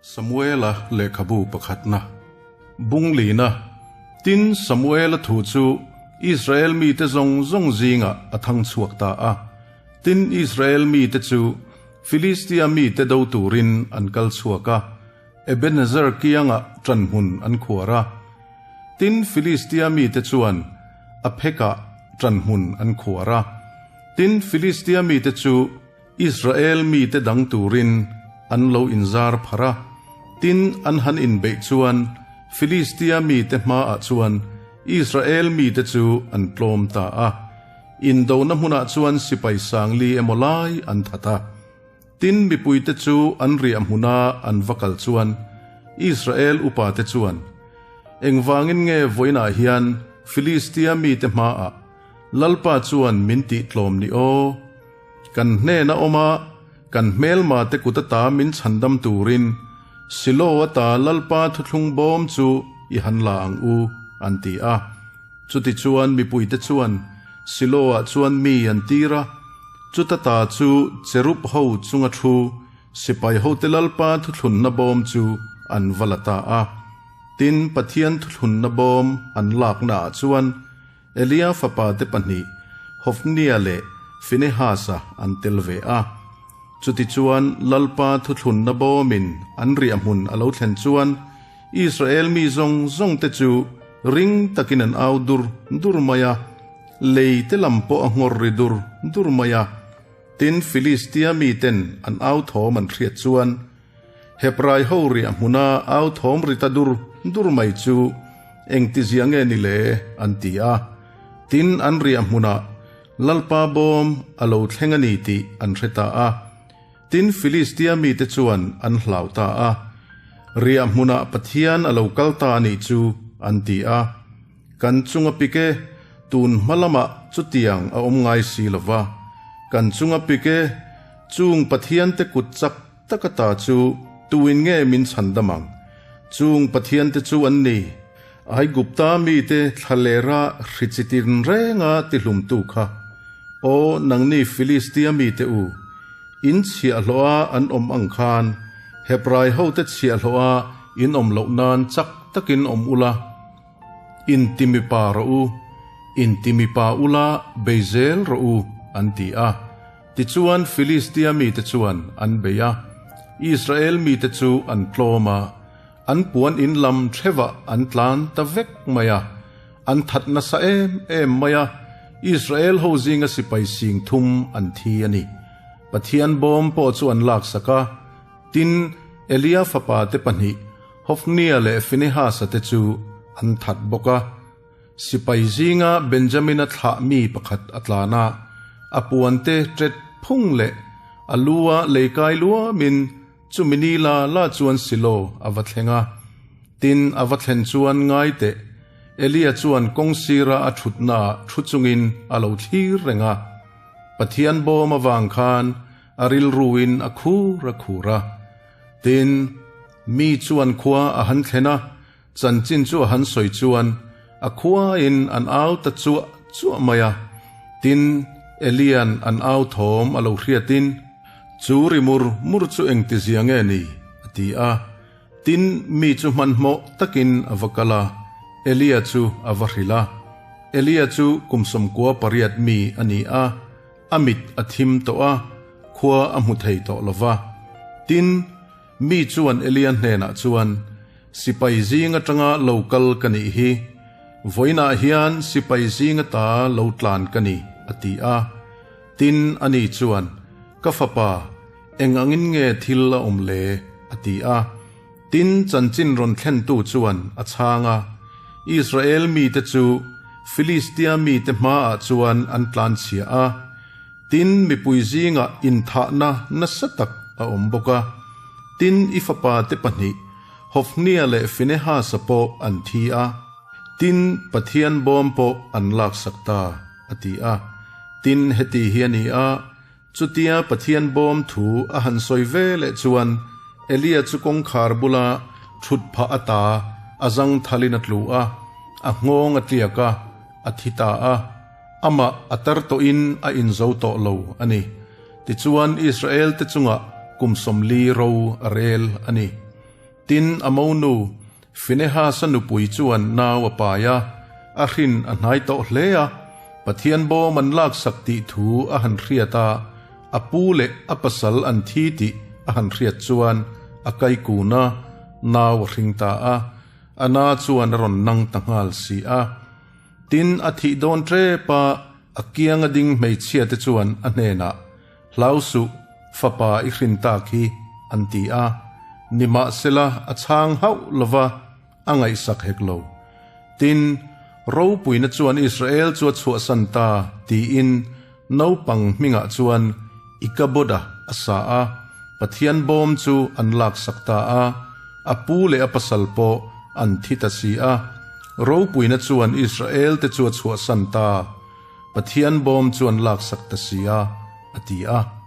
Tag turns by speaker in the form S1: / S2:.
S1: Samuela lehkhabu pakhatna bung lina Tin, Samuela thu chu Israel mite zawng zawng zingah a thang chhuak ta a. Tin, Israel mite chu Filistia mite do turin an kal chhuak a, Ebenezer kiangah ṭanhmun an khuar a. Tin, Filistia mite chuan Aphekah ṭanhmun an khuar a. Tin, Filistia mite chu Israel mite dang turin an lo inzar pharh a. Tin, an han inbeih chuan Filistia mite hmaah chuan Israel mite chu an tlawm ta a. Indona hmunah chuan sipai sangli emaw lai an that a. Tin, mipuite chu an riah hmuna an va kal chuan Israel upate chuan, Engvangin nge vawiinah hian Filistia mite hmaah Lalpa chuan min tih tlawm ni aw? Kan hnena awm a, kan hmelma te kut ata min chhandam turin Silo ata Lalpa thuthlung bawm chu i han la ang u, an ti a. Chutichuan mipuite chuan Silo-ah chuan mi an tir a, chuta ta chu cherub ho chunga thu sipai hote Lalpa thuthlunna bawm chu an va la ta a. Tin, Pathian thuthlunna bawm an laknaah chuan Elia fapate pahnih Hofnia leh Finehasa an tel ve a. Chutichuan Lalpa thuthlunna bawmin an riahhmun a lo thlen chuan Israel mi zawng zawngte chu ring takin an au dur dur mai a, lei te lam pawh a nghawr ri dur dur mai a. Tin, Filistia miten an au thawm an hriat chuan Hebrai ho riah hmuna au thawm ri ta dur dur mai chu engtizia nge ni le? an ti a. Tin, an riah hmunah Lalpa bawm a lo thleng a ni tih an hre ta a. Tin, Filistia mite chuan an hlau ta a. Riah hmunah Pathian a lo kal ta a nih chu, an ti a. Kan chunga pik e, tun hma lamah chutiang a awm ngai si lo va. Kan chunga pik e, chung Pathiante kut chak taka ta chu tuin nge min chhan dam ang? Chung Pathiante chu an ni. Aigupta mite thlalera hri chi tin renga tihlumtu kha. Aw, nangni Filistia mite u, in chhiahhlawha an awm ang khan Hebrai hote chhiahhlawha in awm loh nan chak takin awm ula, Intimipa rawh u, intimipa ula bei zel rawh u, an ti a. Tichuan Filistia mite chuan an bei a, Israel mite chu an tlawm a, an puan in lam hrevah an tlan ta vek mai a, an that nasa em em mai a, Israel ho zinga sipai sing thum an thi a ni. Pathian bawm pawh chu an laksak a, tin, Elia fapa te pahnih, Hofnia leh Finehasa te chu an that bawk a. Sipai zinga Benjamina thlah mi pakhat a tlan a, a puante ṭet phung leh a lua leikai luamin chumi ni la la chuan Silo a va thleng a. Tin, a va thlen chuan ngai teh, Elia chuan kawng sira a ṭhutnaah ṭhu chungin a lo thlir reng a. Pathian bawm avang khan a rilruin a khur a khur a. Tin, mi chuan khua a han thlen a, Chanchin chu a han sawi chuan a khuain an au ta chuah chuah mai a. Tin, Elia'n an au thawm a lo hriatin, Chu ri mur mur chu engtizia nge ni? a ti a. Tin, mi chu hmanhmawh takin a va kal a, Elia chu a va hrilh a. Elia chu kum 18 mi a ni a, a mit a thim tawh a, khua a hmu thei tawh lo va. Tin, Mi chuan Elia hnenah chuan, Sipai zing atanga lo kal ka nih hi. Vawiinah hian sipai zing ata lo tlan ka ni, a ti a. Tin, ani chuan, Ka fapa, eng angin nge thil a awm le? a ti a. Tin, chanchin rawn thlentu chuan a chhang a, Israel mite chu Filistia mite hmaah chuan an tlanchhia a. Tin, mipui zingah inthahna nasa tak a awm bawk a. Tin, i fapate pahnih, Hofnia leh Finehasa pawh an thi a. Tin, Pathian bawm pawh an laksak ta, a ti a. Tin, heti hi a ni a, chutia Pathian bawm thu a han sawi ve leh chuan Elia chu kawngkhar bula thut phah ata a zang thalin a tlu a, a nghawng a tliak a, a thi ta a. Amah a tar tawhin a inzo tawh lo a ni. Tichuan Israel-te chungah kum 40 ro a rel a ni. Tin, a monu Finehasa nupui chuan nau a pai a, a hrin a hnai tawh hle a. Pathian bawm an laksak tih thu a han hriat a, a pu leh a pasal an thi tih a han hriat chuan a kai kun a, nau a hring ta a. A na chuan a rawn nang ta nghal si a. Tin, a thih dawn tep a, a kianga ding hmeichhia te chuan a hnenah, Hlau suh, fapa i hrin tak hi, an ti a. Nimahsela a chhang hauh lova, a ngaihsak hek lo. Tin, ropuina chuan Israel chu a chhuahsan ta, tiin naupang hmingah chuan Ikaboda a sa a, Pathian bawm chu an laksak ta a, a pu leh a pasal pawh an thi ta si a. Ropuina chuan Israel te chu a chhuahsan ta, Pathian bawm chu an laksak ta si a, a ti a.